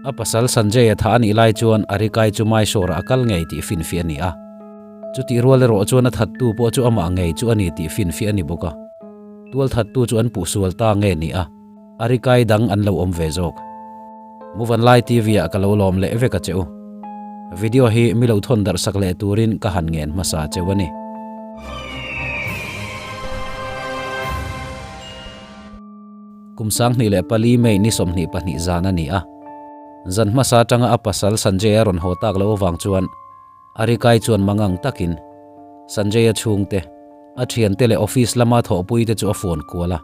A pasal Sanjay-a thah a nih lai chuan Arikai chu Mysore-ah a kal ngei tih finfiah a ni a. Chutih rual erawh chuan a thattu pawh chu amah ngei chu a ni tih finfiah a ni bawk a. Tual thattu chu an puh sual ta nge ni a, Arikai dang an lo awm ve zawk. Muvanlai TV-ah ka lo lawm leh vek a che u. Video hi mi lo thawn darh sak leh turin ka han ngen hmasa cheu a ni. Kum 24 May ni 22 zan a ni a. Zan hmasa atanga a pasal Sanjay-a rawn haw tak loh avang chuan Arikai chuan mangang takin Sanjay-a chhungte, a thiante leh office lama thawhpuite chu a phone kual a.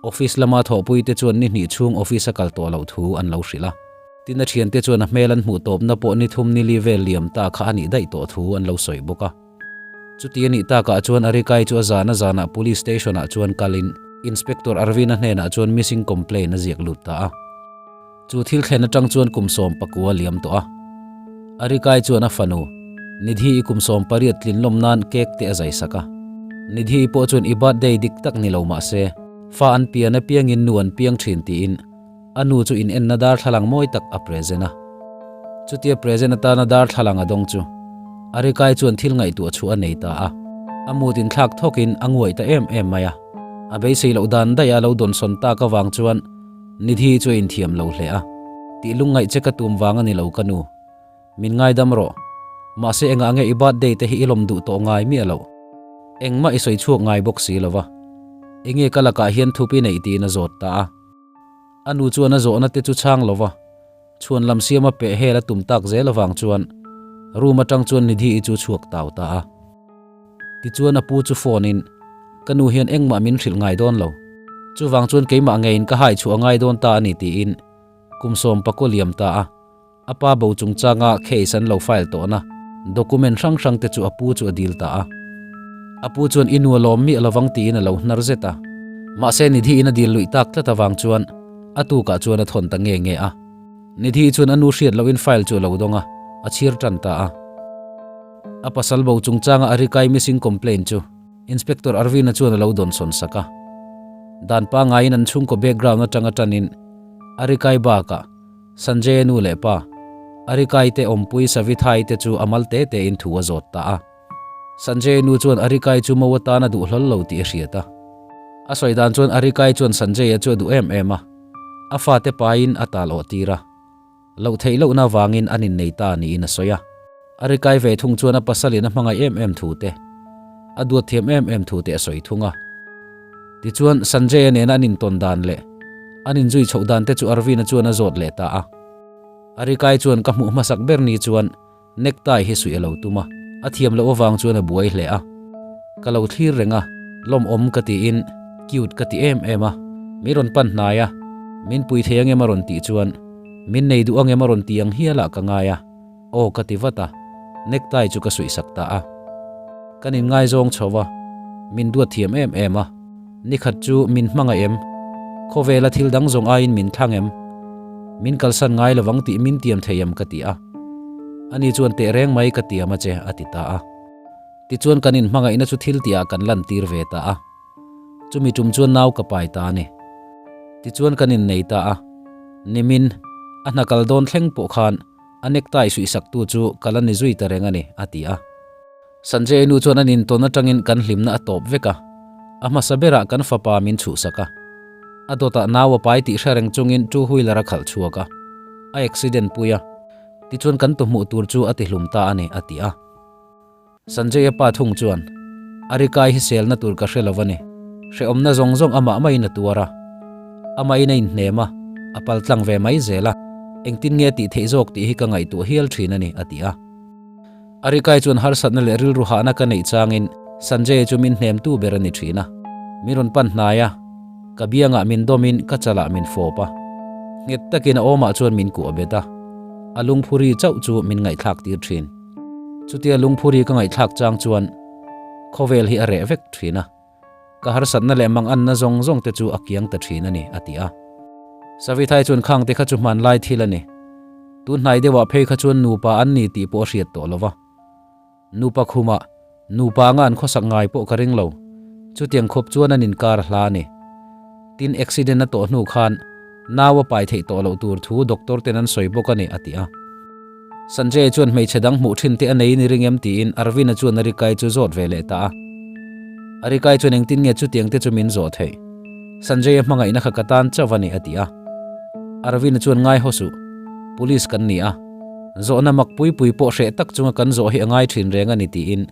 Office lama thawhpuite chuan ni hnih chhung office a kal tawh loh thu an lo hrilh a. Tin a thiante chuan a hmel an hmuh tawpna pawh ni thum ni li vel liam ta kha a nih daih tawh thu an lo sawi bawk a. Chuti a nih takah chuan Arikai chu a zana zanah Police Station ah chuan kalin Inspector Arvina hnenah chuan missing complaint a ziak lut ta a. Chu thil thlen atang chuan kum 19 liam tawh a. Arikai chuan a fanu, Nidhi i kum 18 tlin lawm nan cake te a zai sak a. Nidhi i pawh chuan i birthday dik tak ni lo mah se, fa an pian apiangin nu an piang thin tiin a nu chu in enna darthlalang mawi tak a present a. Chutia present atana darthlalang a dawng chu Arikai chuan thil ngaihtuah chhuah a nei ta a. A mut inthlak thawkin a nguai ta em em mai a. A beisei loh dan daih a lo dawnsawn tak avang chuan Nidhi chu a inthiam lo hle a. Tih lungngaih che ka tum vang a ni lo ka nu. Min ngaidam rawh. Mahse engah nge i birthday te hi i lawm duh tawh ngai miah loh. Engmah i sawi chhuak ngai bawk si lo va. Enge ka lakah hian thup i neih tiin a zawt ta a. A nu chuan a zawhna te chu chhang lo va. Chhuan lam siama peh hel a tum tak zel avang chuan room atang chuan Nidhi i chu chhuak tau ta a. Tichuan a pu chu phone in, Ka nu hian engmah min hrilh ngai dawn lo. Chuvang chuan keimah ngeiin ka hai chhuah a ngai dawn ta a ni tiin kum 19 liam ta a. A pa bo chungchanga case an lo file tawhna document hrang hrang te chu a pu chu a dil ta a. A pu chuan i nu a lawm miah lovang tiin a lo hnar zet a. Mahse Nidhi in a dil luih tak tlat avang chuan a tukah chuan a thawn ta nge nge a. Nidhi chuan a nu hriat lohin file chu a lo dawng a, a chhir tan ta a. A pasal bo chungchanga a rikai missing complaint chu Inspector Arvin-a chuan a lo dawnsawn sak a. Dan pangaiin an chhungkaw background atanga tanin a rikai bakah Sanjay-a nu leh pa, a rikai te awmpui Savithai te chu a mal te tein thu a zawt ta a. Sanjay-a nu chuan a rikai chu mo atan a duh hlawl lo tih a hriat a. A sawi dan chuan a rikai chuan Sanjay-a chu a duh em em a, a fate pain a tal awh tir a. Loh theih lohna vangin an innei ta niin a sawi a. A rikai ve thung chuan a pasalin a hmangaih em em thu te, a duat thiam em em thu te a sawi thung a. Tichuan, Sanjay-a nena an intawn dan leh an inzui chhoh dan te chu Arvin-a chuan a zawt leh ta a. A rikai chuan ka hmuh hmasak ber ni chuan necktie hi suih a lo tum a, a thiam loh avang chuan a buai hle a. Ka lo thlir reng a, lawmawm ka tiin cute ka ti em em a, mi rawn pan hnai a, min pui thei ang em a rawn tih chuan min nei duh ang em a rawn ti ang hialah ka ngai a, aw ka ti vat a, necktie chu ka suih sak ta a. Kan inngaizawng chho a, min duat thiam em em a, nikhat chu min hmangaih em? Khawvela thil dang zawng aiin min thlang em? Min kalsan ngai lovang tih min tiam thei em ka ti a. Ani chuan teh reng mai ka tiam a che a ti ta a. Tichuan kan inhmangaihna chu thil tihah kan lantir ve ta a. Chumi tum chuan nau ka pai ta a ni. Tichuan kan innei ta a. Nimin, a hna kal dawn thleng pawh khan a necktie suihsaktu chu ka la ni zui ta reng a ni, a ti a. Sanjay nu chuan an intawn atangin kan hlimna a tawp vek a. A hmasa berah kan fapa min chhuhsak a. A dawtah nau a pai tih hre reng chungin two wheeler a khalh chhuak a. A accident pui a. Tichuan kan tuhmuh tur chu a tihlum ta a ni, a ti a. Sanjay-a pa thung chuan, A rikai hi selna tur ka hre lo a ni. Hrehawmna zawng zawng amah maiin a tuar a. Amahin a inhnem a, a paltlang ve mai zel a. Engtin nge a tih theih zawk tih hi ka ngaihtuah hial thin a ni, a ti a. A rikai chuan harsatna leh rilru hahna ka neih changin Sanjay-a chu min hnemtu ber a ni thin a. Min rawn pan hnai a, ka biangah min dawmin ka chalah min fawp a. Nghet takin a awmah chuan min kuah bet a, a lungphuri chauh chu min ngaihthlak tir thin. Chutia lungphuri ka ngaihthlak chang chuan khawvel hi a reh vek thin a, ka harsatna leh manganna zawng zawng te chu a kiang ta thin a ni, a ti a. Savithai chuan khang te kha chu hmanlai thil a ni. Tun hnai deuhah phei kha chuan nupa an ni tih pawh a hriat tawh lo va. Nupa khumah nupa anga an khawsak ngai pawh ka ring lo. Chutiang khawp chuan an inkar hla a ni. Tin accident a tawh hnu khan. Nau a pai theih tawh loh tur thu doctor ten an sawi bawk a ni, a ti a. Sanjay chuan hmeichhe dang hmuh thin te a nei ni ring em tiin Arvind-a chuan Arikai chu zawt ve leh ta a. Arikai chuan engtin nge chutiang te chu min zawh theih? Sanjay-a hmangaihna kha ka tan chauh a ni, a ti a. Arvind-a chuan ngai haw suh. Police kan ni a. Zawhna mak pui pui pawh hreh tak chunga kan zawh hi a ngai thin reng a ni tiin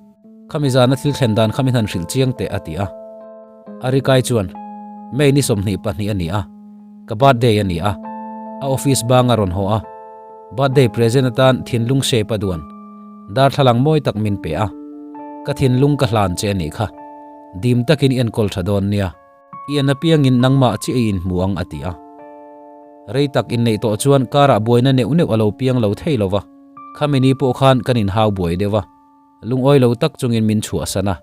khami zana thil thlen dan kha min han hrilh chiang teh, a ti a. Arikai chuan, May ni 22 a ni a, ka birthday a ni a, a office bang a rawn haw a, birthday present atan thinlung shape a duan, darthlalang mawi tak min pe a, ka thinlung ka hlan che a nih kha, dim takin i enkawl tha dawn nia, i en apiangin nangmah chiah i inhmu ang a ti a. Rei tak inneih tawh chuan karah buaina neuh neuh a lo piang lo thei lo va, khami ni pawh khan kan inhau buai deuh a, lungawi lo tak chungin min chhuahsan a.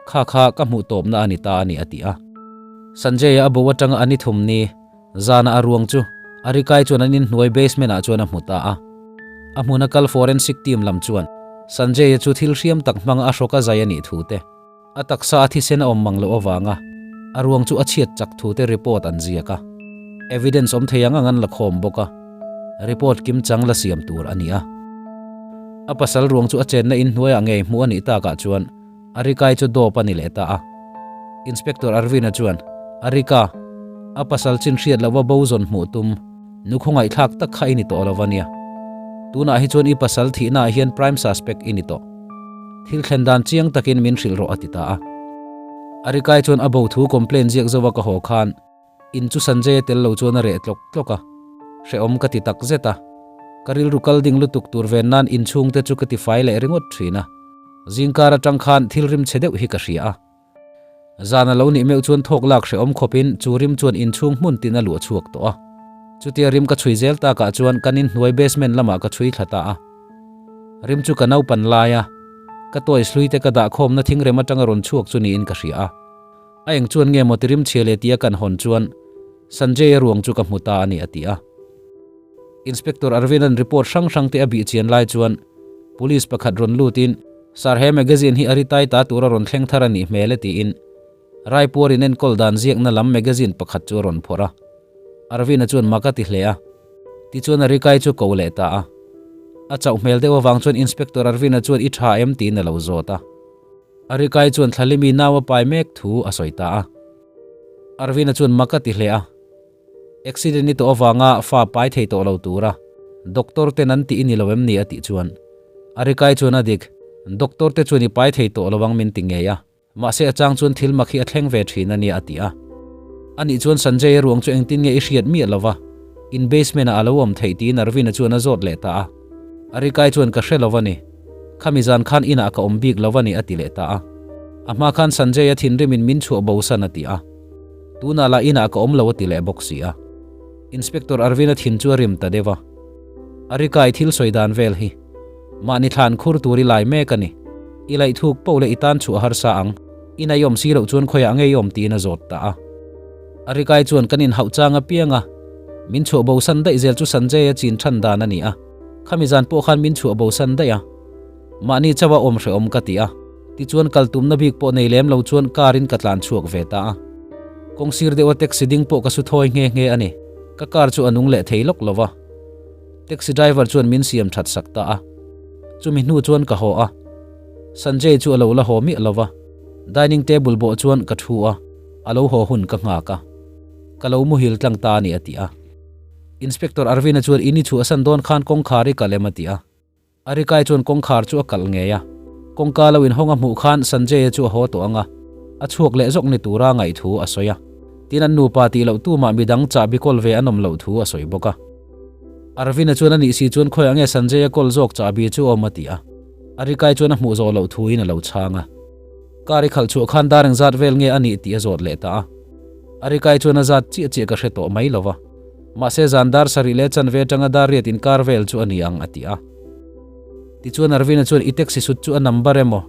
Kha kha ka hmuh tawpna a ni ta a ni a ti a. Sanjay-a a bo atanga a ni thum ni, zana a ruang chu Arikai chuan an inhnuai basement ah chuan a hmu ta a. A hmuna kal forensic team lam chuan Sanjay-a chu thil hriam tak hmanga a hrawk a zai a nih thu te, a taksa a thisen a awm mang loh avanga a ruang chu a chhiat chak thu te report an ziak a. Evidence awm thei ang ang an la khawm bawk a, report kimchang la siam tur a ni a. A pasal ruang chu a chenna inhnuaiah ngei hmuh a nih takah chuan Arikai chu dawp a ni leh ta a. Inspector Arvin-a chuan, Arika, a pasal chin hriat lova bo zawn hmuh tum, nu khawngaihthlak tak kha i ni tawh lo ania. Tunah hi chuan i pasal thihnaah hian prime suspect i ni tawh. Thil thlen dan chiang takin min hrilh rawh a ti ta a. Arikai chuan a bo thu complaint ziak zova ka haw khan, In chu Sanjay-a tel lo chuan a reh tlawk tlawk a, hrehawm ka ti tak zet a. Ka rilru kal ding lutuk tur ven nan inchhungte chu ka ti fai leh ringawt thin a. Zingkar atang khan thil rim chhe deuh hi ka hria a. Zan a lo nih meuh chuan thawk lak hrehawm khawpin chu rim chuan inchhung hmun tin a luah chhuak tawh a. Chutia rim ka chhui zel takah chuan kan inhnuai basement lamah ka chhui thla ta a. Rim chu ka naupan lai a, ka toys hlui te ka dahkhawmna thingrem atanga rawn chhuak chu niin ka hria a. A eng chuan nge maw tirim chhia leh tia kan hawn chuan Sanjay-a ruang chu ka hmu ta a ni a ti a. Inspector Arvind-a'n report hrang hrang te a bih chian lai chuan Police pakhat rawn lutin Sir he magazine hi a ri tai ta tura rawn thleng thar a nih hmel e tiin Raipur in enkawl dan ziakna lam magazine pakhat chu a rawn phawrh a. Arvind-a chuan mak a ti hle a. Tichuan a rikai chu ko leh ta a. A chauh hmel deuh avang chuan Inspector Arvind-a chuan i tha em tiin a lo zawt a. Arikai chuan Thlalimi nau a pai mek thu a sawi ta a. Arvina chuan mak a ti hle a. Accident ni tawh avanga fa pai thei tawh lo tura doctor ten an tih i ni lo em ni a tih chuan Arikai chuan a dik, doctor te chuan i pai thei tawh lo ang min ti ngei a, mahse a chang chuan thil mak hi a thleng ve thin a nia a ti a. Anih chuan Sanjay-a ruang chu engtin nge i hriat miah lo va, in basement ah a lo awm theih tiin Arvina chuan a zawt leh ta a. Arikai chuan ka hre lo a ni. Khami zan khan inah ka awm bik lo a ni a ti leh ta a. A hma khan Sanjay-a thinrimin min chhuah bo san a ti a. Tunah lah inah ka awm lo a ti leh bawk si a. Inspector Arvind-a thin chu a rim ta deuh a. Arikai thil sawi dan vel hi. Mahni thlan khur tur i lai mek a ni. I laih thuk poh leh i tan chhuah harsa ang. Ina i awm si loh chuan khawiah ngei i awm tiin a zawt ta a. Arikai chuan kan inhauh chang apiang a. Min chhuah bo san daih zel chu Sanjay-a chin than dan a ni a. Khami zan pawh khan min chhuah bo san daih a, mahni chauha awm hrehawm ka ti a, tichuan kal tumna bik pawh nei lem lo chuan car in ka tlan chhuak ve ta a. Kawng sir deuha taxi ding pawh ka su thawi nghe nghe a ni, ka car chu a nung leh thei lawk lo va. Taxi driver chuan min siam that sak ta a, chumi hnu chuan ka haw a, Sanjay chu a lo la haw miah lo va, dining table bawh chuan ka thu a, a lo haw hun ka nghak a, ka lo muhil tlang ta a ni a ti a. Inspector Arvind-a chuan in i chhuahsan dawn khan kawngkhar i kalh em a ti a. Arikai chuan kawngkhar chu a kalh ngei a. Kawngka lo inhawng a hmuh khan Sanjay-a chu a haw tawh ang a, a chhuak leh zawk ni tura ngaih thu a sawi a. Tin an nupa tih loh tumah midang chahbi kawl ve an awm loh thu a sawi bawk a. Arvind-a chuan a nih si chuan khawiah nge Sanjay-a kawl zawk chahbi chu awm a ti a. Arikai chuan a hmuh zawh loh thuin a lo chhang a. Car i khalh chhuah khan dar engzat vel nge a nih tih a zawt leh ta a. Arikai chuan a zat chiah chiah ka hre tawh mai lo va. Mahse zan dar sarih leh chanve atanga dar riat inkar vel chu a ni ang a ti a. Tichuan Arvina chuan i taxi sut chu a number emaw,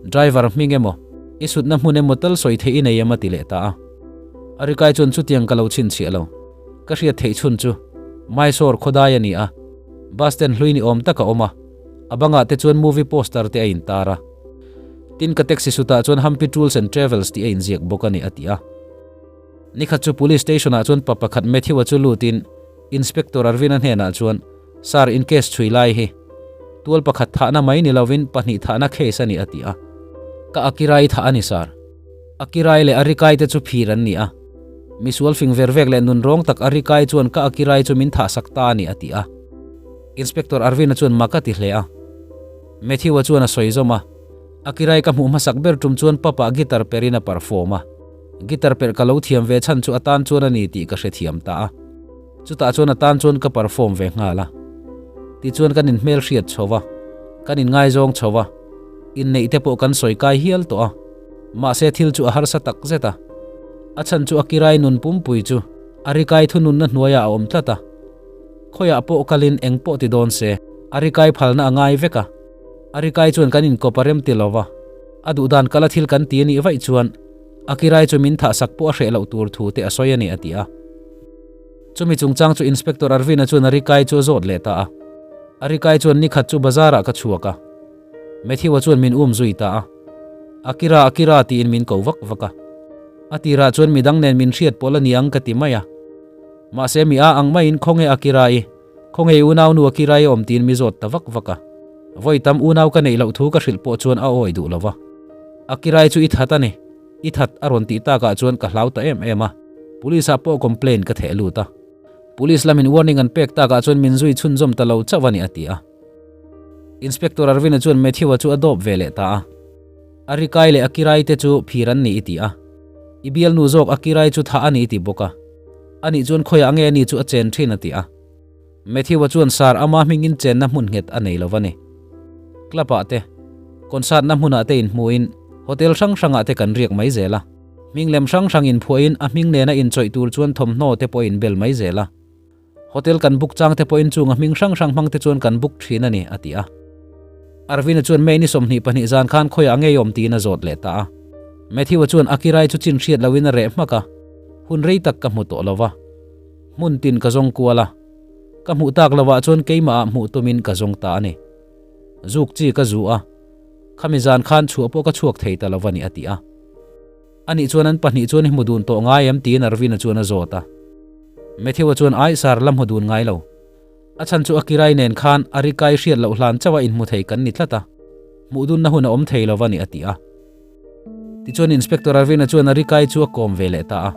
driver hming emaw, i sutna hmun emaw tal sawi theih i nei em a ti leh ta a. Arikai chuan chutiang ka lo chhinchhiah lo. Ka hriat theih chhun chu Mysore khawdai a ni a, bus stand hlui ni awm tak a awm a, a bangah te chuan movie poster te a intar a. Tin ka taxi sutah chuan Hampi Tours and Travels tih a inziak bawk a ni a ti a. Nikhat chu Police Station ah chuan pa pakhat Matthew-a chu lutin Inspector Arvin-a hnenah chuan, Sir, in case chhui lai hi tual pakhat thahna mai ni lovin pahnih thahna case a ni a ti a. Ka Akirai thah a ni sir. Akirai leh Arikai te chu phir an ni a. Misual fing ver vek leh nun rawng tak Arikai chuan ka Akirai chu min thah sak ta a ni a ti a. Inspector Arvin-a chuan mak a ti hle a. Matthew-a chuan a sawi zawm a. Akirai ka hmuh hmasak ber tum chuan papa guitar perin a perform a. Guitar perh ka lo thiam ve chhan chu a tan chuan a ni tih ka hrethiam ta a. Chutah chuan a tan chuan ka perform ve nghal a. Tichuan kan inhmel hriat chho va, kan inngaizawng chho va, inneih te pawh kan sawi kai hial tawh a. Mahse thil chu a harsa tak zet a. A chhan chu a kirai nun pumpui chu a rikai thununna hnuaiah a awm tlat a. Khawiah pawh kalin eng pawh ti dawn se, a rikai phalna a ngai vek a. A rikai chuan kan inkawp a rem ti lo va, a duhdan kala thil kan ti a nih vaih chuan a kirai chu min thahsak pawh a hreh loh tur thu te a sawi a ni a ti a. Chumi chungchang chu Inspector Arvin-a chuan a rikai chu a zawt leh ta a. A rikai chuan nikhat chu bazar-ah ka chhuak a. Matthew-a chuan min um zui ta a. Akira, Akira tiin min ko vak vak a. A tirah chuan midang nen min hriat pawlh a ni ang ka ti mai a. Mahse mi a ang maiin khawnge Akira-i, khawnge i unaunu Akira-i awm tiin mi zawt ta vak vak a. Vawi tam unau ka neih loh thu ka hrilh pawh chuan a awi duh lo va. Akira-i chu i that a ni. I that a rawn tih takah chuan ka hlau ta em em a, Police ah pawh complaint ka theh lut a. Police lamin warning an pek takah chuan min zui chhunzawm ta lo chauh a ni a ti a. Inspector Arvin-a chuan Matthew-a chu a dawp ve leh ta a. A rikai leh a kirai te chu phir an ni i ti a. I bialnu zawk a kirai chu thah a ni i ti bawk a. Anih chuan khawiah nge ani chu a chen thin a ti a. Matthew-a chuan sar ama hmingin chenna hmun nghet a nei lo va ni. Club-ah te, concert-na hmunah te inhmuin hotel hrang hrangah te kan riak mai zel a. Hming lem hrang hrang inphuahin a hming nena inchawih tur chuan thawmhnaw te pawh inbel mai zel a. Hotel kan book chang te pawhin chung a hming hrang hrang hmang te chuan kan book thin a ni, a ti a. Arvin-a chuan May ni 22 zan khan khawiah ngei awm tiin a zawt leh ta a. Matthew-a chuan a kirai chu chin hriat loin a reh hmak a, hun rei tak ka hmu tawh lo va. Hmun tin ka zawng kual a, ka hmuh tak lovah chuan keimahah hmuh tumin ka zawng ta a ni. Zuk chi ka zu a, khami zan khan chhuah pawh ka chhuak thei ta lo va ni a ti a. Anih chuan an pahnih chuan i hmu dun tawh ngai em tiin Arvin-a chuan a zawt a. Matthew-a chuan Aih sar la hmu dun ngai lo. A chhan chu a kirai nen khan a rikai hriat loh hlan chauh a inhmu thei kan ni tlat a, hmuh dunna hun a awm thei lo va ni a ti a. Tichuan Inspector Arvin-a chuan a rikai chu a kawm ve leh ta a.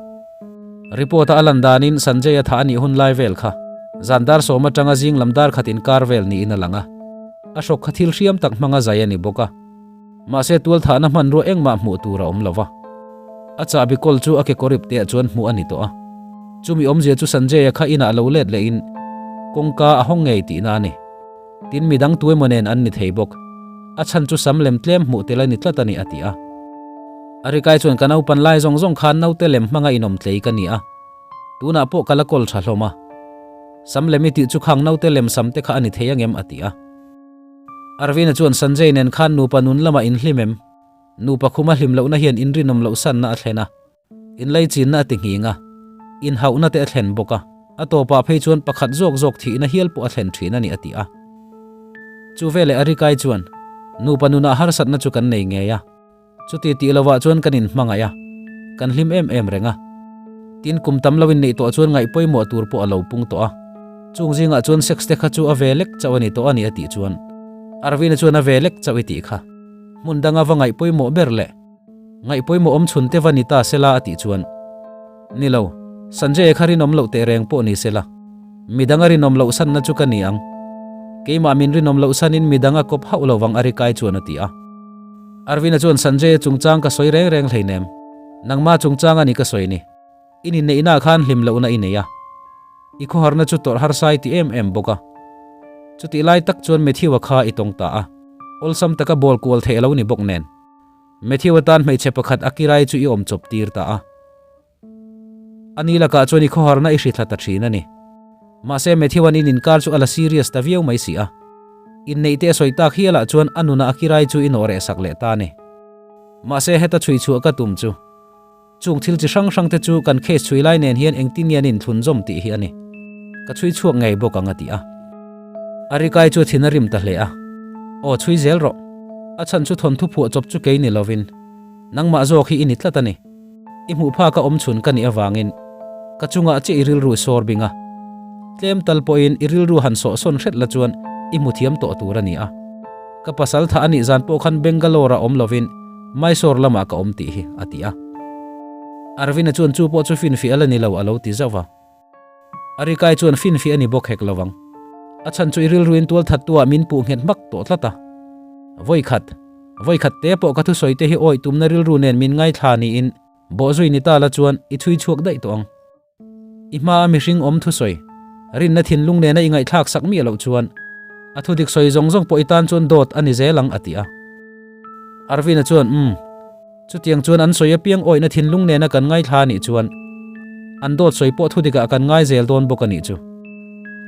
Report-a a lan danin Sanjay-a thah a nih hun lai vel kha zan dar sawm atanga zing lam dar khat inkar vel niin a lang a. A hrawk kha thil hriam tak hmanga zai a ni bawk a. Mahse tual thahna hmanrua engmah hmuh tur a awm lo va. A chahbi kawl chu a kekawr ip teah chuan hmuh a ni tawh a. Chumi awmzia chu Sanjay-a kha inah lo let lehin kawngka a hawng ngei tihna a ni. Tin midang tuemaw nen an ni thei bawk. A chhan chu sam lem tlem hmuh tel a ni tlat a ni a ti a. A rikai chuan ka naupan lai zawng zawng khan naute lem hmanga inawm tlei ka ni a. Tunah pawh ka la kawl tha hlawm a. Sam lem i tih chu khang naute lem sam te kha a ni thei angem a ti a. Arvina chuan Sanjay nen khan nupa nun lamah inhlim em? Nupa khuma hlim lohna hian inrinawm loh sanna a thlen a. Inlaichinna a ti nghing a, inhauhna te a thlen bawk a, a tawpah phei chuan pakhat zawk zawk thihna hial pawh a thlen thin a ni a ti a. Chu veleh Arikai chuan, Nupa nunah harsatna chu kan nei ngei a, chuti tih lovah chuan kan inhmangaih a, kan hlim em em reng a. Tin, kum tam lo inneih tawh chuan ngaih pawimawh tur pawh a lo pung tawh a, chung zingah chuan sex te kha chu a ve lek chauh a ni tawh a ni a tih chuan Arvina chuan a ve lek chauh i tih kha hmun danga va ngaih pawimawh ber leh Ngaih pawimawh awm chhun te va ni ta sela a tih chuan, Ni lo, Sanjay-a kha rinawm loh teh reng pawh ni sela, midang a rinawm loh sanna chu ka ni ang. Keimah min rinawm loh sanin midang a kawp hauh lo vang a rikai chuan a ti a. Arvin-a chuan Sanjay-a chungchang ka sawi reng reng hleinem, nangma chungchang a ni ka sawi ni. I ninneihnaah khan hlim lohna i nei a, i khawharna chu tawrh harsa i ti em em bawk a. Chutih lai tak chuan Matthew-a kha i tawng ta a, awlsam taka ball kual theih a lo ni bawk nen. Matthew-a tan hmeichhe pakhat a kirai chu i awm chawp tir ta a. Ani lakah chuan i khawharna i hrithla ta thin a ni. Mahse Matthew-a'n in inkar chu a la serious ta viau mai si a. Inneih te a sawi tak hialah chuan a nuna a kirai chu i nawh reh sak leh ta a ni. Mahse heta chhui chhuah ka tum chu. Chung thil chi hrang hrang te chu kan case chhui lai nen hian engtin nge an inthlunzawm tih hi a ni. Ka chhui chhuak ngei bawk ang a ti a. A rikai chu thin a rim ta hle a. Aw chhui zel rawh. A chhan chu thawnthu phuah chawp chu kei ni lovin nangmah zawk hi i ni tlat a ni. I hmuh phaka awm chhun ka nih avangin ka chungah chiah i rilru sawr bing a. Tlem tal pawhin i rilru han sawhsawn hret la chuan i hmu thiam tawh tur a ni a. Ka pasal tha a nih zan pawh khan Bangalore ah awm lovin Mysore lamah ka awm tih hi, a ti a. Arvin-a chuan chu pawh chu finfiah a la ni lo a lo ti zauh va. Arikai chuan finfiah a ni bawk hek lovang. A chhan chu i rilruin tualthattu ah min puh nghet hmak tawh tlat a. Vawi khat, vawi khat te pawh ka thusawi te hi awih tumna rilru nen min ngaithla niin bawhzui ni ta la chuan i chhui chhuak daih tawh ang. I hmaa mihring awm thusawi, rinna thinlung nena i ngaihthlak sak miah loh chuan a thudik sawi zawng zawng pawh i tan chuan dawt a ni zel ang a ti a. Arvin-a chuan, Umm, chutiang chuan an sawi apiang awihna thinlung nena kan ngaithla a nih chuan an dawt sawi pawh thudikah kan ngai zel dawn bawk a nih chu.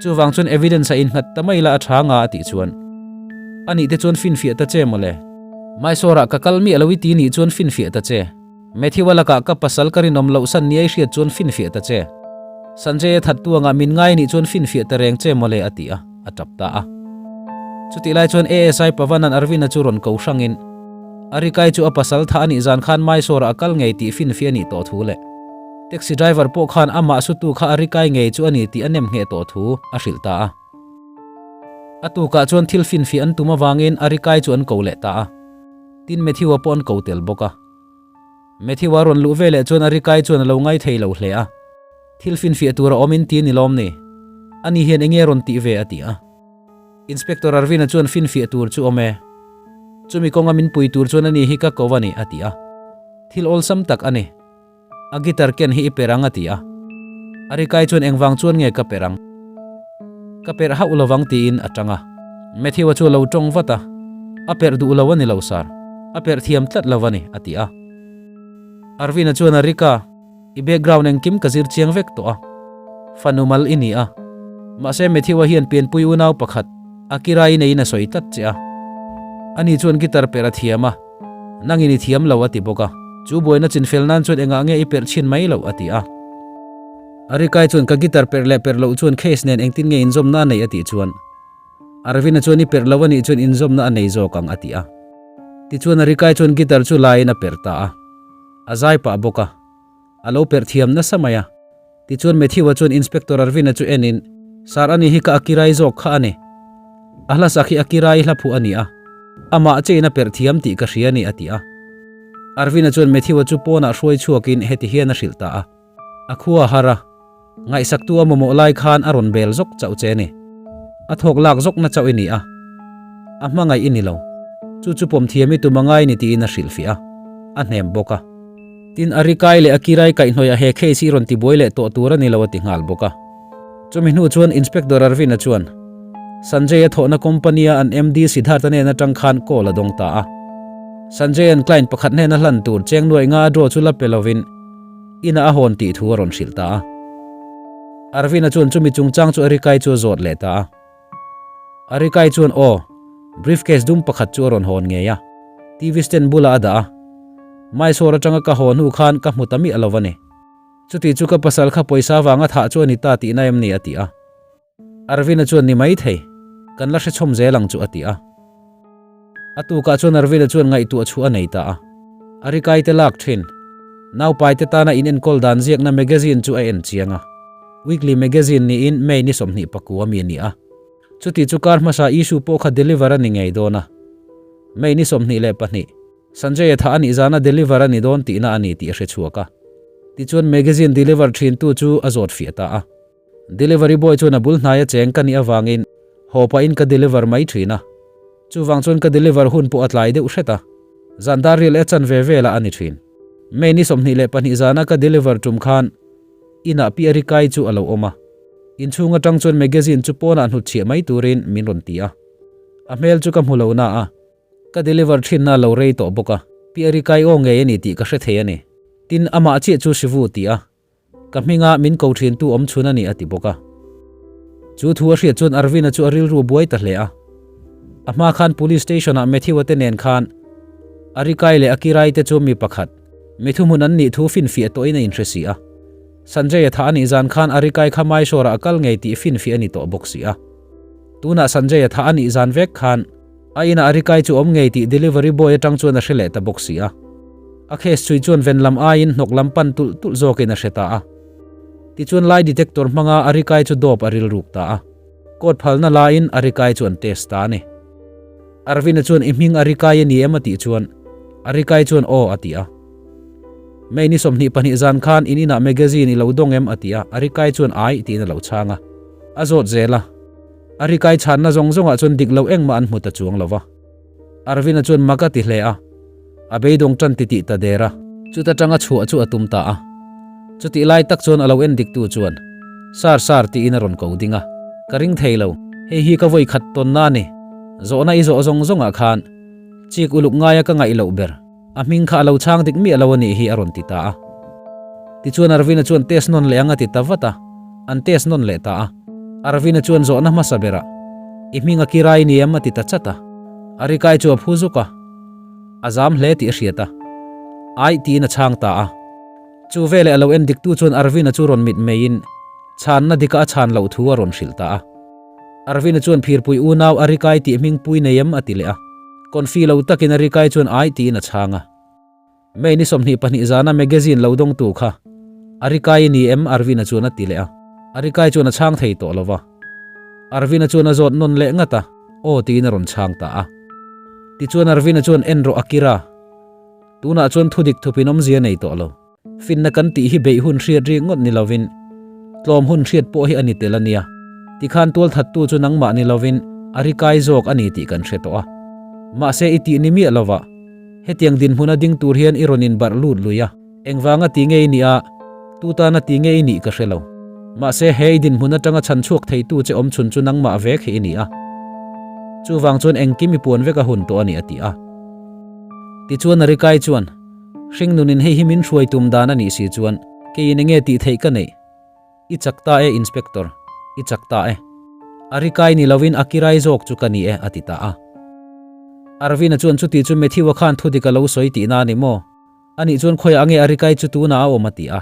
Chuvang chuan evidence a innghat ta mai la a tha nga a tih chuan a nih te chuan finfiah ta che mawle. Mysore-ah ka kal miah lo i ti nih chuan finfiah ta che. Matthew-a lakah ka pasal ka rinawm loh san niai hriat chuan finfiah ta che. Sanjay-a that tuangah min ngai nih chuan finfiah ta reng che mawle a ti a, a tap ta a. Chutih lai chuan ASI Pavanan Arvin-a chu rawn ko hrangin Arikai chu a pasal tha a nih zan khan Mysore-ah a kal ngei tih finfiah a nih tawh thu leh taxi driver pawh khan amah sutu kha Arikai ngei chu a ni tih a nem ngheh tawh thu a hrilh ta a. A tukah chuan thil finfiah an tum avangin Arikai chu an ko leh ta a. Tin Matthew-a pawh an ko tel bawk a. Matthew-a rawn luh veleh chuan a rikai chuan a lo ngai thei lo hle a. Thil finfiah tur a awm in ti ni lawm ni? Ani hian enge rawn tih ve a ti a. Inspector Arvin-a chuan finfiah tur chu awm e. Chumi kawnga min pui tur chuan ani hi ka ko a ni a ti a. Thil awlsam tak a ni. A guitar ken hi i per ang a ti a. A rikai chuan engvang chuan nge ka per ang? Ka perh hauh lovang tiin a tang a. Matthew-a chu a lo tawng vat a, A perh duh lo a ni lo sir. A perh thiam tlat lo a ni a ti a. Arvin-a chuan a rika, I background engkim ka zir chiang vek tawh a. Fanu mal i ni a. Mahse Matthew-a hian pianpui unau pakhat, Akira i neiin a sawi tlat che a. Ani chuan guitar perh a thiam a. Nangin i thiam lo a ti bawk a. Chu buaina chinfel nan chuan engah nge i perh chhin mai loh a ti a. Arikai chuan ka guitar perh leh perh loh chuan case nen engtin nge inzawmna a neih a tih chuan Arvin-a chuan i perh lo a nih chuan inzawmna a nei zawk ang a ti a. Tichuan Arikai chuan guitar chu laiin a perh ta a. A zai pah bawk a. A lo perh thiam nasa mai a. Tichuan Matthew-a chuan Inspector Arvin-a chu enin, Sir ani hi ka Akirai zawk kha a ni. A hla sak hi Akirai hla phuh a ni a. Amah chein a perh thiam tih ka hria a ni a ti a. Arvin-a chuan Matthew-a chu pawnah hruai chhuakin heti hian a hrilh ta a. A khua a har a, ngaihsaktu a mamawh lai khan a rawn bel zawk chauh che a ni. A thawk lak zawkna chauh i ni a. A hmangaih i ni lo. Chu chu pawm thiam i tum a ngai ni tiin a hrilhfiah a. A hnem bawk a. Tin, a rikai leh a kirai kaihhnawih a he case hi rawn tibuai leh tawh tur a ni lo a ti nghal bawk a. Chumi hnu chuan Inspector Arvind-a chuan Sanjay-a thawhna company-a an MD Siddharth-a hnen atang khan call a dawng ta a. Sanjay-a'n client pakhat hnena hlan tur cheng nuaih nga a draw chu la pe lovin inah a hawn tih thu a rawn hrilh ta a. Arvind-a chuan chumi chungchang chu a rikai chu a zawt leh ta a. A rikai chuan aw, briefcase dum pakhat chu a rawn hawn ngei a, TV stand bulah a dah a. Mysore atanga ka haw hnu khan ka hmu ta miah lo a ni. Chuti chu ka pasal kha pawisa vanga thah chu a ni ta tihna em ni a ti a. Arvin-a chuan ni mai thei, kan la hrechhawm zel ang chu a ti a. A tukah chuan Arvin-a chuan ngaihtuah chhuah a nei ta a. A rikai te lak thin. Naupai te tana in enkawl dan ziakna magazine chu a en chiang a. Weekly magazine niin May ni 24 mi a ni a. Chuti chu kar hmasa issue pawh kha deliver a ni ngei dawn a. May ni 22, Sanjay-a thah a nih zana deliver a ni dawn tihna a ni tih a hre chhuak a. Tichuan magazine deliver thintu chu a zawt fiah ta a. Delivery boy chuan a bul hnaia cheng ka nih avangin haw pahin ka deliver mai thin a. Chuvang chuan ka deliver hun pawh a tlai deuh hret a. Zan dar rial e chan ve velah a ni thin. May ni 22 zana ka deliver tum khan inah pi Arikai chu a lo awm a. Inchhung atang chuan magazine chu pawnah hnutchhiah mai turin min rawn ti a. A hmel chu ka hmu lo na a. Ka deliver thinna a lo rei tawh bawk a. Pi Arikai aw ngei a ni tih ka hre thei a ni. Tin, amah chiah chu Shivu ti a. Ka hminga min ko thintu awm chhun a ni a ti bawk a. Chu thu a hriat chuan Arvin-a chu a rilru buai ta hle a. A hma khan Police Station-ah Matthew-a te nen khan Arikai leh Akirai te chu mi pakhat, mi thuhmun an nih thu finfiah tawhin a inhre si a. Sanjay-a thah a nih zan khan Arikai kha Mysore-ah a kal ngei tih finfiah a ni tawh bawk si a. Tunah Sanjay-a thah a nih zan vek khan a inah Arikai chu awm ngei tih delivery boy atang chuan a hre leh ta bawk si a. A case chhui chuan ven lam aiin hnawk lam pan tulh tulh zawkin a hre ta a. Tichuan lie detector hmanga Arikai chu dawp a rilruk ta a. Court phalna laiin Arikai chu an test ta a ni. Arvin-a chuan i hming Arikai a ni em a tih chuan Arikai chuan aw a ti a. May ni 22 zan khan in inah magazine i lo dawng em a ti a, Arikai chuan ai tiin a lo chhang a. A zawt zel a. Arikai chhanna zawng zawngah chuan dik lo engmah an hmu ta chuang lo va. Arvin-a chuan mak a ti hle a, a beidawng tan ti tih ta der a. Chuta tanga chhuah chu a tum ta a. Chutih lai tak chuan a lo en diktu chuan, Sar sar tiin a rawn ko ding a. Ka ring thei lo, hei hi ka vawi khat tawnna a ni. Zawhna i zawh zawng zawngah khan chik uluk ngaia ka ngaih loh ber. A hming kha a lo chhang dik miah lo a nih hi a rawn ti ta a. Tichuan Arvin-a chuan test nawn leh ang a ti ta vat a, an test nawn leh ta a. Arvin-a chuan zawhna hmasa berah, I hming a kirai ni em? a ti ta chat a. A rikai chu a phu zuk a, a zam hle tih a hriat a. Aih tiin a chhang ta a. Chu veleh a lo en diktu chuan Arvin-a chu rawn mitmeiin chhanna dika a chhan loh thu a rawn hrilh ta a. Arvin-a chuan phirpui unau a rikai tih hming pui nei em a ti leh a. Confi lo takin a rikai chuan ai tiin a chhang a. May ni 22 zana magazine lo dawngtu kha a rikai i ni em Arvin-a chuan a ti leh a. A rikai chuan a chhang thei tawh lo va. Arvin-a chuan a zawt nawn leh ngat a, aw tiin a rawn chhang ta a. Tichuan Arvin-a chuan en rawh a kir a. Tunah chuan thudik thupin awmzia nei tawh lo. Finna kan tih hi beih hun hriat rik ngawt ni lovin, tlawm hun hriat pawh hi a ni tel a nia. Tikhan tualthattu chu nangmah ni lovin a ri kai zawk a ni tih kan hre tawh a. Mahse i tih ni miah lova, hetiang dinhmuna ding tur hian i rawn inbarh lut lui a. Engvanga ti nge i nih a, tu tana ti nge i nih ka hre lo. Mahse he i dinhmun atanga chhan chhuak theitu che awm chhun chu nangmah vek hi i ni a. Chuvang chuan engkim i puan vek a hun tawh a ni a ti a. Tichuan a ri kai chuan. Hringnunin hei hi min hruai tum dan a nih si chuan keiin enge tih theih ka neih? I chak ta e Inspector, i chak ta e. A ri kai ni lovin a kirai zawk chu ka ni e a ti ta a. Arvin-a chuan chuti chu Matthew-a khan thudik a lo sawi tihna a ni maw? Anih chuan khawiah ange a ri kai chu tunah a awm a ti a.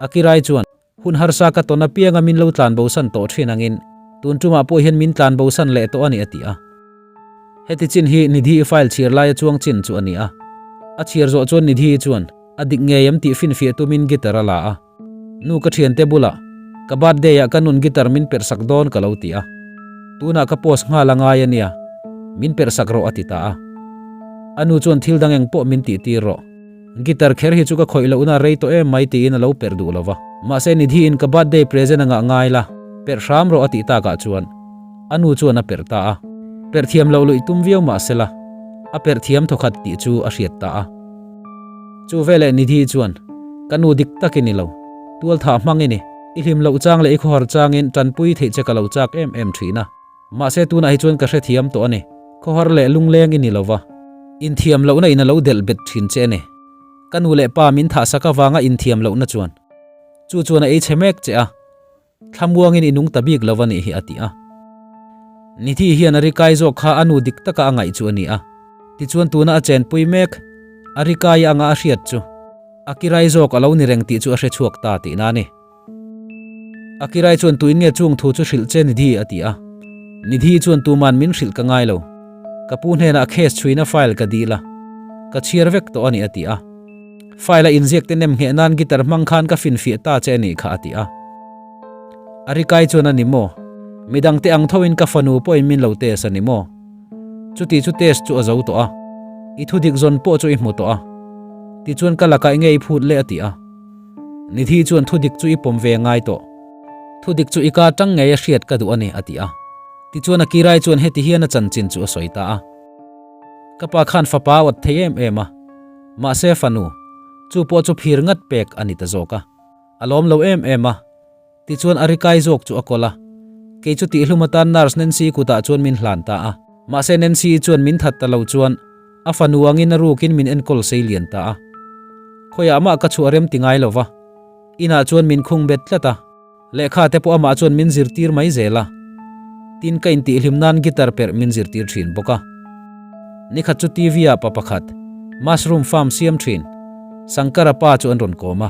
A kirai chuan hun harsa ka tawn apianga min lo tlan bosan tawh thin angin tun tumah pawh hian min tlan bosan leh tawh a ni a ti a. Heti chin hi Nidhi-i file chhiar laia chuang chin chu a ni a. A chhiar zawh chuan Nidhi-i chuan a dik ngei em tih finfiah tumin guitar a la a. Nu ka thiante bulah ka birthday ah ka nun guitar min perh sak dawn ka lo ti a. Tunah ka post nghal a ngai a nia, min perh sak rawh a ti ta a. A nu chuan thil dang eng pawh min tih tir rawh. Guitar kher hi chu ka khawih lohna rei tawh em mai tiin a lo perh duh lo va. Mahse Nidhi-in ka birthday present anga ngai la, perh hram rawh a tih takah chuan a nu chuan a perh ta a. Perh thiam loh luih tum viau mah sela, a perh thiam thawkhat tih chu a hriat ta a. Chu veleh Nidhi chuan, Ka nu dik tak i ni lo, tualthah hmang i ni. I hlim loh chang leh i khawhar changin tanpui theih che ka lo chak em em thin a. Mahse tunah hi chuan ka hrethiam tawh a ni. Khawhar leh lungleng i ni lo va. Inthiam lohna in a lo delh bet thin che a ni. Ka nu leh pa min thahsak avanga inthiam lohna chuan chu chuan a ei chhe mek che a, thlamuangin i nung ta bik lo a nih hi a ti a. Nidhi hian a ri kai zawk kha a nu dik taka a ngaih chu a ni a. Tichuan tuna a chenpui mek, a ri kai anga a hriat chu a kirai zawk a lo ni reng tih chu a hrechhuak ta tihna a ni. A kirai chuan tuin nge chung thu chu hrilh che Nidhi a ti a. Nidhi chuan tuman min hrilh ka ngai lo. Ka pu hnenah case chhuina file ka dil a. Ka chhiar vek tawh a ni a ti a. File a inziak te nem ngheh nan guitar hmang khan ka finfiah ta che a nih kha a ti a. A rikai chuan a ni maw? Midangte ang thoin ka fanu pawhin min lo test a ni maw? Chuti chu test chu a zo tawh a, i thudik zawn pawh chu i hmu tawh a. Tichuan ka lakah enge i phut le a ti a. Nidhi chuan thudik chu i pawm ve ngai tawh. Thudik chu i ka tang ngei a hriat ka duh a ni a ti a. Tichuan a kirai chuan heti hian a chanchin chu a sawi ta a. Ka pa khan fapa a awt thei em em a, mahse fanu, chu pawh chu phir ngat pek a ni ta zawk a. A lawm lo em em a. Tichuan a ri kai zawk chu a kawl a. Kei chu tihhlum atan nurse Nancy kutah chuan min hlan ta a. Mahse Nancy chuan min that ta lo chuan a fanu angin a rukin min enkawl sei lian ta a. Khawiah mah ka chhuah rem ti ngai lo va. Inah chuan min khung bet tlat a. Lehkha te pawh amah chuan min zirtir mai zel a. Tin ka intihhlim nan guitar perh min zirtir thin bawk a. Nikhat chu TV ah pa pakhat mushroom farm siam thin Sankara pa chu an rawn kawm a.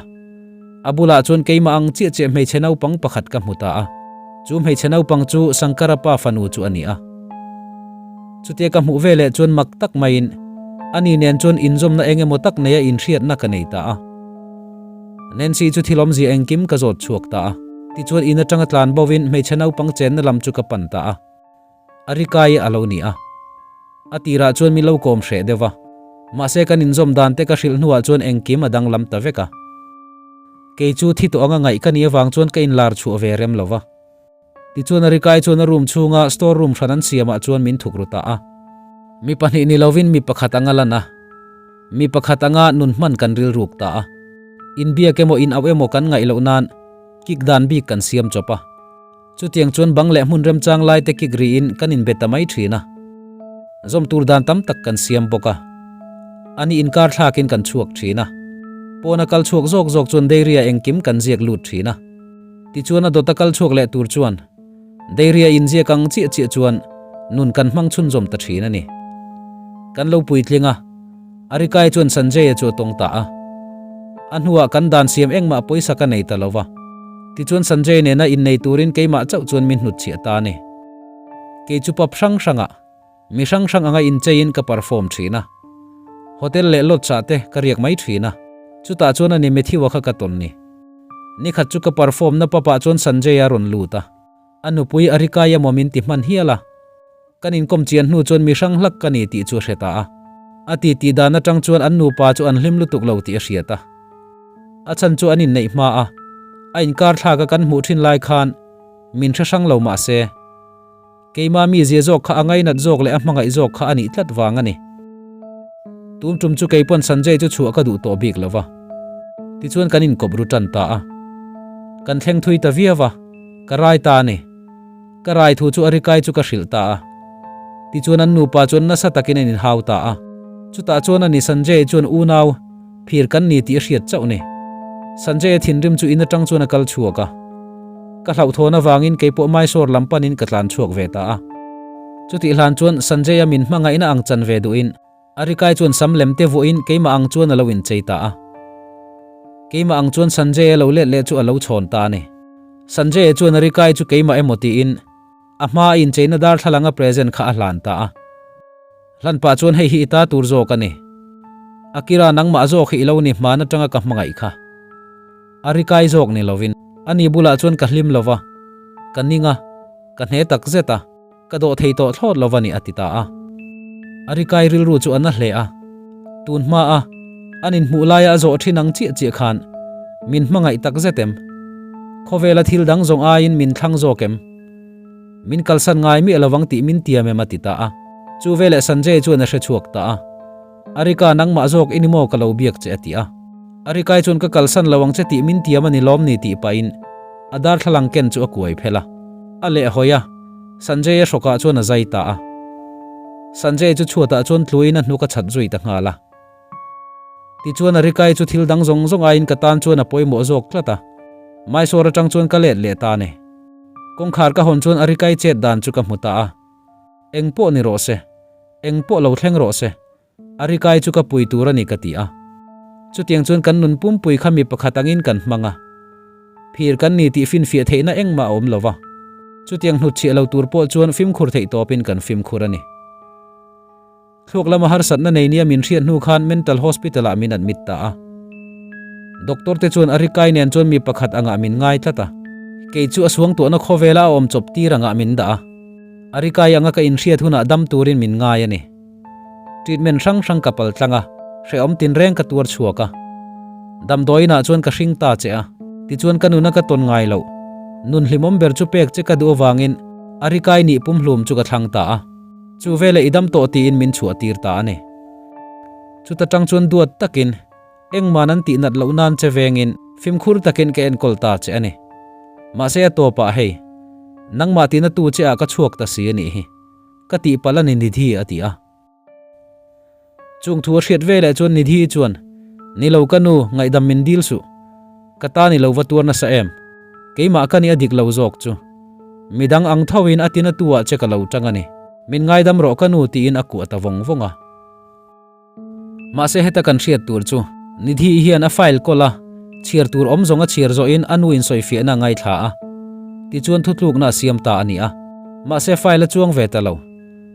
A bulah chuan keimah ang chiah chiah hmeichhe naupang pakhat ka hmu ta a. Chu hmeichhe naupang chu Sankara pa fanu chu a ni a. Chutia ka hmuh veleh chuan mak tak maiin Ani nen chuan inzawmna eng emaw tak neia inhriatna ka nei ta a. Nancy chu thil awmzia engkim ka zawt chhuak ta a. Tichuan in atanga tlan bovin hmeichhe naupang chenna lam chu ka pan ta a. A ri kai a lo ni a. A tirah chuan min lo kawm hreh deuh va. Mahse kan inzawm dan te ka hrilh hnuah chuan engkim a danglam ta vek a. Kei chu thi tawh anga ngaih ka nih avang chuan ka inlar chhuah ve rem lo va. Tichuan a ri kai chuan a room chhunga store room hran an siamah chuan min thuk ru ta a. Mi pahnih ni lovin mi pakhat anga lan a, mi pakhat anga nun hman kan rilruk ta a. Inbiak emaw in auh emaw kan ngaih loh nan kik dan bik kan siam chawp a. Chutiang chuan bang leh hmun remchang lai te kik riin kan inbe ta mai thin a. Zawm tur dan tam tak kan siam bawk a. Ani inkar thlakin kan chhuak thin a. Pawna kal chhuak zawk zawk chuan dairy-ah engkim kan ziak lut thin a. Tichuan a dawta kal chhuak leh tur chuan dairy-a inziak ang chiah chiah chuan nun kan hmang chhunzawm ta thin a ni. Kan lo puitling a, Arikai chuan Sanjay-a chu a tawng ta a. A hnuah kan dan siam engmah pawisa ka nei ta lo va. Tichuan Sanjay nena innei turin keimah chauh chuan min hnutchhiah ta a ni. Kei chu pub hrang hrangah mi hrang hrang anga incheiin ka perform thin a. Hotel leh lodge ah te ka riak mai thin a. Chutah chuan a ni Matthew-a kha ka tawn ni. Nikhat chu ka perform na pub ah chuan Sanjay-a rawn lut a. A nupui a rikai emaw min ti hman hial a. Kan inkawm chian hnu chuan mi hrang hlak ka ni tih chu a hre ta a. A ti tih dan atang chuan an nupa chu an hlim lutuk lo tih a hriat a. A chhan chu an inneih hma a, a inkar thlak a kan hmuh thin lai khan min hre hrang lo mah se, keima mizia zawk kha a ngainat zawk leh a hmangaih zawk kha a nih tlat vang a ni. Tum tum chu keipawn Sanjay chu chhuah ka duh tawh bik lo va. Tichuan kan inkawp ru tan ta a. Kan thleng thui ta viau a, ka rai ta a ni. Ka rai thu chu a rikai chu ka hrilh ta a. Tichuan an nupa chuan nasa takin an inhau ta a. Chutah chuan ani Sanjay chuan unau phir kan ni tih a hriat chauh ni. Sanjay a thinrim chu in atang chuan a kal chhuak a. Ka hlauhthawn avangin keipawh Mysore lam panin ka tlan chhuak ve ta a. Chutih hlan chuan Sanjay a min hmangaihna ang chan ve duhin A rikai chuan sam lem te vuahin keimah ang chuan a lo inchei ta a. Keimah ang chuan Sanjay-a lo let leh chu a lo chhawn ta a ni. Sanjay-a chuan a rikai chu keimah emaw tiin a hma a incheina darthlalang a present kha a hlan ta a. Hlan pah chuan hei hi i ta tur zawk a ni. Akira nangmah zawk hi i lo ni hman atanga ka hmangaih kha. A rikai zawk ni lovin ani bulah chuan ka hlim lova, ka ning a, ka hne tak zet a. Ka dawh thei tawh thlawt lo va ni a ti ta a. A rikai rilru chu a na hle a. Tun hma a, an inhmuh laia a zawh thin ang chiah chiah khan min hmangaih tak zet em? Khawvela thil dang zawng aiin min thlang zawk em? Min kalsan ngai miah lovang tih min tiam em a ti ta a. Chu veleh Sanjay chuan a hre chhuak ta a. Arika nangmah zawk i ni maw ka lo biak che a ti a. Arikai chuan ka kalsan lo ang che tih min tiam a ni lawm ni tih pahin a darthlalang ken chu a kuai phel a. A lehhawi a. Sanjay-a hrawkah chuan a zai ta a. Sanjay chu chhuatah chuan tluin a hnuk a chhat zui ta nghal a. Tichuan a rikai chu thil dang zawng zawng aiin ka tan chuan a pawimawh zawk tlat a. Mysore atang chuan ka let leh ta a ni. Kawngkhar ka hawn chuan a rikai chet dan chu ka hmu ta a. Eng pawh ni rawh se. Eng pawh lo thleng rawh se. A rikai chu ka pui tur a ni ka ti a. Chutiang chuan kan nun pumpui kha mi pakhat angin kan hmang a. Phir kan ni tih finfiah theihna engmah a awm lo va. Chutiang hnutchhiah lo tur pawh chuan fimkhur theih tawpin kan fimkhur a ni. Thluak lama harsatna nei nia min hriat hnu khan Mental Hospital ah min admit ta a. Doctor te chuan a rikai nen chuan mi pakhat angah min ngai tlat a. Kei chu a suangtuahna khawvela a awm chawp tir angah min dah a. A rikai anga ka inhriat hunah dam turin min ngai a ni. Treatment hrang hrang ka pal tlang a, hrehawm tinreng ka tuar chhuak a. Damdawiinah chuan ka hring ta che a, tichuan ka nuna ka tawn ngai loh. Nun hlimawm ber chu pek che ka duh avangin a rikai nih pumhlum chu ka thlang ta a. Chu veleh i dam tawh tiin min chhuah tir ta a ni. Chuta tang chuan duat takin engmah an tih nat loh nan che vengin fimkhur takin ka enkawl ta che a ni. Mahse a tawpah hei, nangmah tina tu che ah ka chhuak ta si a nih hi. Ka tihpalh a ni Nidhi a ti a. Chung thu a hriat veleh chuan Nidhi chuan, Ni lo ka nu, ngaihdam min dil suh. Ka ta ni lo va tuar nasa em. Keimah ka ni a dik lo zawk chu. Midang ang thoin a tina tu ah che ka lo tang a ni. Min ngaidam rawh ka nu tiin a kuah ta vawng vawng a. Mahse heta kan hriat tur chu Nidhi hian a file kawl a, chhiar tur awm zawng a chhiar zawhin a nu insawifiahna a ngaithla a. Tichuan thutlukna a siam ta a ni a. Mahse file a chuang ve ta lo.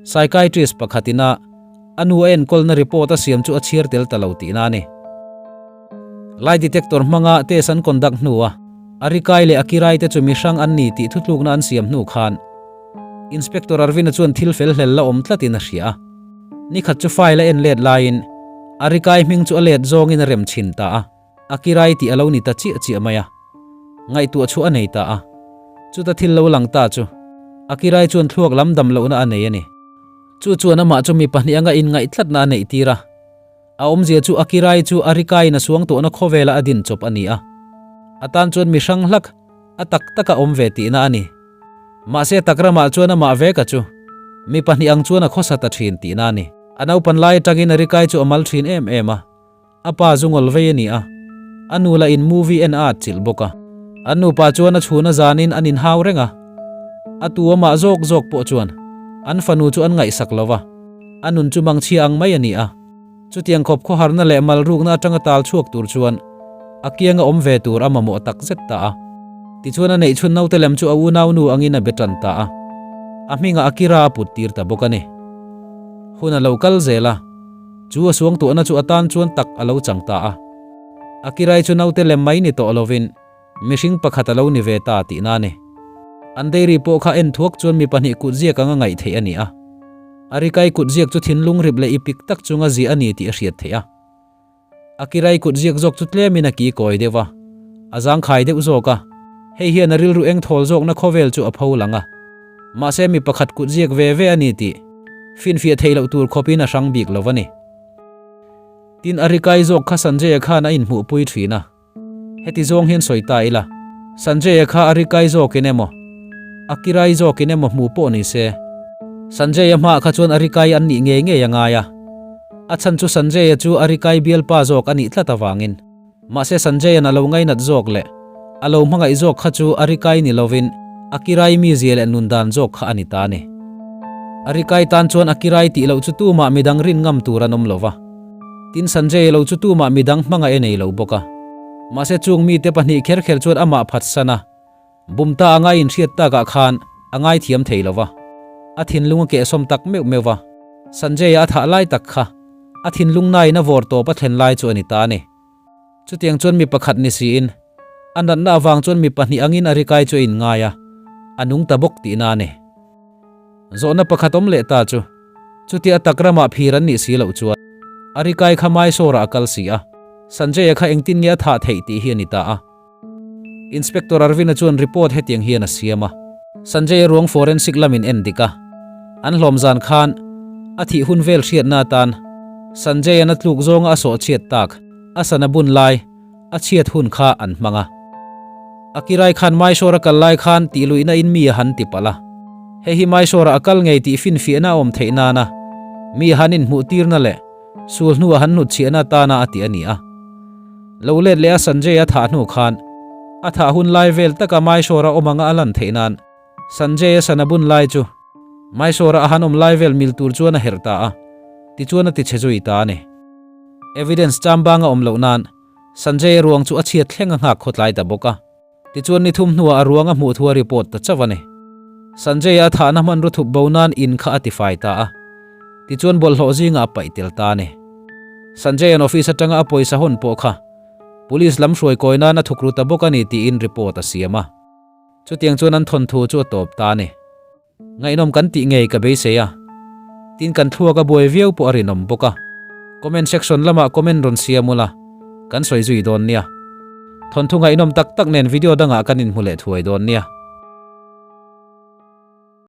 Psychiatrist pakhatin a A nu a enkawlna report a siam chu a chhiar tel ta lo tihna a ni. Lie detector hmanga test an conduct hnua Arikai leh Akirai te chu mi hrang an ni tih thutlukna an siam hnu khan Inspector Arvin-a chuan thil fel hlel la awm tlatin a hria a. Ni khat chu file a en let laiin Arikai hming chu a let zawngin a rem chhin ta a, Akirai tih a lo ni ta chiah chiah mai a. Ngaihtuah chu a nei ta a. Chuta thil lo lang ta chu Akirai chuan thluak lam dam lohna a nei a ni. Chu chuan amah chu mi pahnih anga inngaih tlatna a neih tir a. A awmzia chu Akirai chu Arikaiin a suang tawhna khawvela a din chawp a ni a. A tan chuan mi hrang hlak a tak taka awm ve tihna a ni. Mahse tak ramah chuan amah veka chu mi pahnih ang chuan a khawsa ta thin tihna a ni. A naupan lai atangin Arikai chu a mal thin em em a. A pa zu ngawl vei a ni a, a nu lah in movie en a atchilh bawk a. An nupa chuan a chhun a zanin an inhau reng a, a tu amah zawk zawk pawh chuan an fanu chu an ngaihsak lo va, a nun chu mangchhia ang mai a ni a. Chutiang khawp khawharna leh malrukna atanga tal chhuak tur chuan a kianga awm ve tur a mamawh tak zet ta a. Tichuan a neihchhun naute lem chu a unau nu angin a be tan ta a, a hmingah Akira a put tir ta bawk a ni. Hun a lo kal zel a. Chu a suangtuahna chu a tan chuan tak a lo chang ta a. Akirai chu naute lem mai ni tawh lovin mihring pakhat a lo ni ve ta tihna a ni. An dairy pawh kha en thuak chuan mi pahnih kutziak anga ngaih theih a ni a. Arikai kutziak chu thinlung rip leh ipik tak chunga ziah a ni tih a hriat theih a. Akirai kutziak zawk chu tlemin a ki kawi deuh a, a zangkhai deuh zawk a. Hei hian a rilru eng thawl zawkna khawvel chu a pho lang a. Mahse mi pakhat kut ziak ve ve a ni tih finfiah theih loh tur khawpin a hrang bik lo a ni. Tin, a rikai zawk kha Sanjay-a khan a inhmuhpui thin a. Heti zawng hian sawi ta ila, Sanjay-a kha a rikai zawkin emaw, a kirai zawkin emaw hmuh pawh ni se, Sanjay-a hmaah kha chuan a rikai an nih ngei ngei a ngai a. A chhan chu Sanjay-a chu a rikai bialpa zawk a nih tlat avangin. Mahse Sanjay-a'n a lo ngainat zawk leh a lo hmangaih zawk kha chu a rikai ni lovin a kirai mizia leh nun dan zawk kha a ni ta a ni. A rikai tan chuan a kirai tih loh chu tumah midang rin ngam tur an awm lo va. Tin Sanjay-a lo chu tumah midang hmangaih a nei lo bawk a. Mahse chung mite pahnih kher kher chuan amah phatsan a, Bumta a ngai inhriat takah khan a ngaithiam thei lo va, a thinlung a kehsawm tak meuh meuh va. Sanjay-a a thah lai tak kha a thinlung nain a vawr tawp a thlen lai chu a ni ta a ni. Chutiang chuan mi pakhat ni siin a natna avang chuan mi pahnih angin a rikai chu a inngai a, a nung ta bawk tihna a ni. Zawhna pakhat awm leh ta chu, chutia a tak ramah phir an nih si loh chuan a rikai kha Mysore-ah a kal si a, Sanjay-a kha engtin nge a thah theih tih hi a ni ta a. Inspector Arvind-a chuan report hetiang hian a siam a. Sanjay-a ruang forensic lamin en dik a, an hlawm zan khan a thih hun vel hriatna atan Sanjay-a'n a tluk zawnga a sawh chhiat tak, a sana bun lai, a chhiat hun kha an hmang a. A kirai khan Mysore-a kal lai khan tih luihna in mi a han ti palh a. Hei hi Mysore-ah a kal ngei tih finfiahna a awm theih nana mi a han inhmuh tirna leh sul hnu a han hnutchhiahna atana a ti a ni a. Lo let leh a Sanjay a thah hnu khan a thah hun lai vel taka Mysore-a awm anga a lan theih nan Sanjay a sana bun lai chu Mysore-a a han awm lai vel mil tur chuan a herh ta a, tichuan a ti chhe zui ta a ni. Evidence chambang a awm loh nan Sanjay a ruang chu a chhiat thleng a nghak khawtlai ta bawk a, tichuan ni thum hnuah a ruang a hmuh thu a report ta chauh a ni. Sanjay a thahna hmanraw thup bo nan in kha a tifai ta a, tichuan bawlhhlawh zingah a paih tel ta a ni. Sanjay-a'n office atanga a pawisa hawn pawh kha Police lam hruai kawi nan a thuk ru ta bawk a ni tiin report a siam a. Chutiang chuan an thawnthu chu a tawp ta a ni. Ngaihnawm kan tih ngei ka beisei a, tin kan thluak a buai viau pawh a rinawm bawk a. Comment section lamah comment rawn siam ula, kan sawi zui dawn nia. Thawnthu ngaihnawm tak tak nen video dangah kan inhmu leh thuai dawn nia.